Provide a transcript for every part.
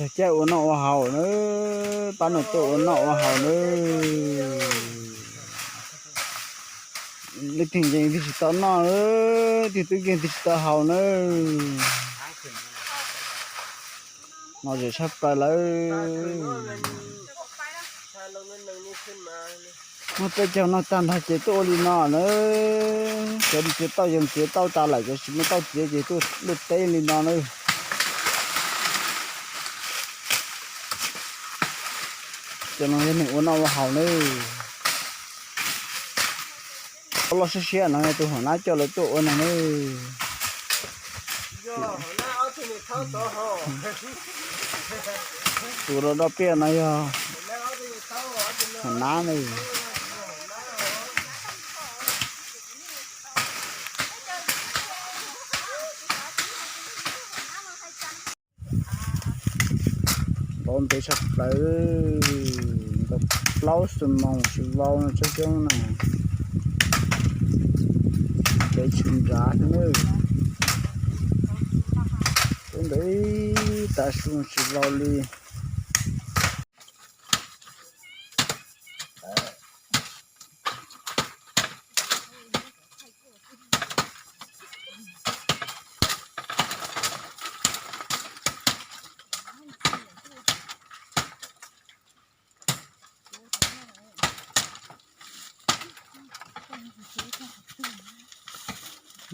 Caij ua noj ua haus nawb, pab nws tuaj ua noj ua haus nawb. Leej twg nkees twg tsis tau noj, leej twg twb nkees twg tsis tau haus nawb. Noj ze tshaj plaws lawm. Muab peb caug noj tag ntag ces tuaj ua li no nawb. Cov txiav tauj yog txiav tauj tas lawm, cov tsis muaj tauj txiav ces tuaj luaj teb li no nawb. Cov no yog neeg ua noj ua haus nawb. Loj siab siab no yog tus hauv nab coj lawv tuaj ua no nawb. Tus rau rau piaj no yog hauv nab nawb. Vau ntev tshaj plaws, tau plaub xuab moos tsis vau no tsob xyoob na. Ntev tsis nrad thiab nawb. Tub ntev tas su tsis vau li.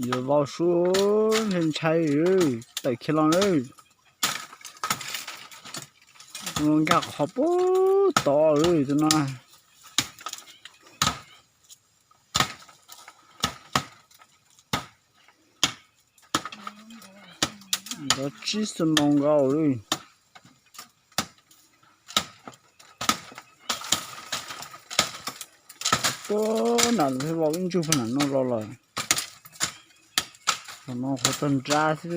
Yuav vau sub ntshai ntshai, tawm khiav los lawm. Nkag qhov puag tod tus no. Ntov tsib xuab moos nkaus li. Tuaj nram thiab vau ib ntsuj plig nram no los lawm. Qhov no qhov tag nrab xwb.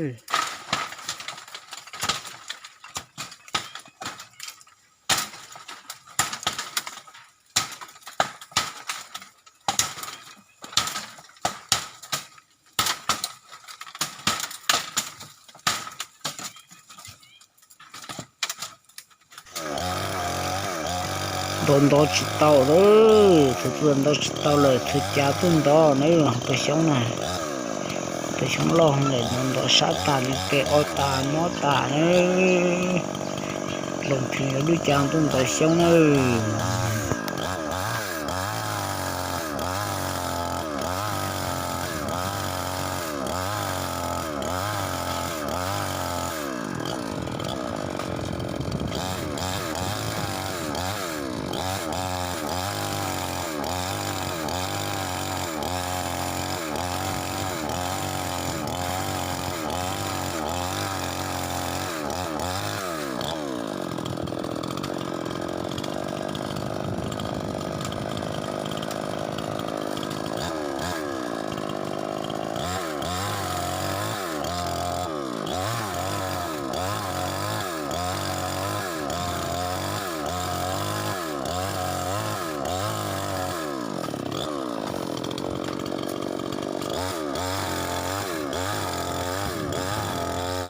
Ntov ntov tsis tau lawm, thaum twg ntov tsis tau lawm thaum cas tuaj ntov na. Tus xyoob na, tus xyoob loj lawm, ntov ntov sab tas li tes ob tas mob tas na. Los nrhiav yuav lub cav tuaj ntov xyoob na.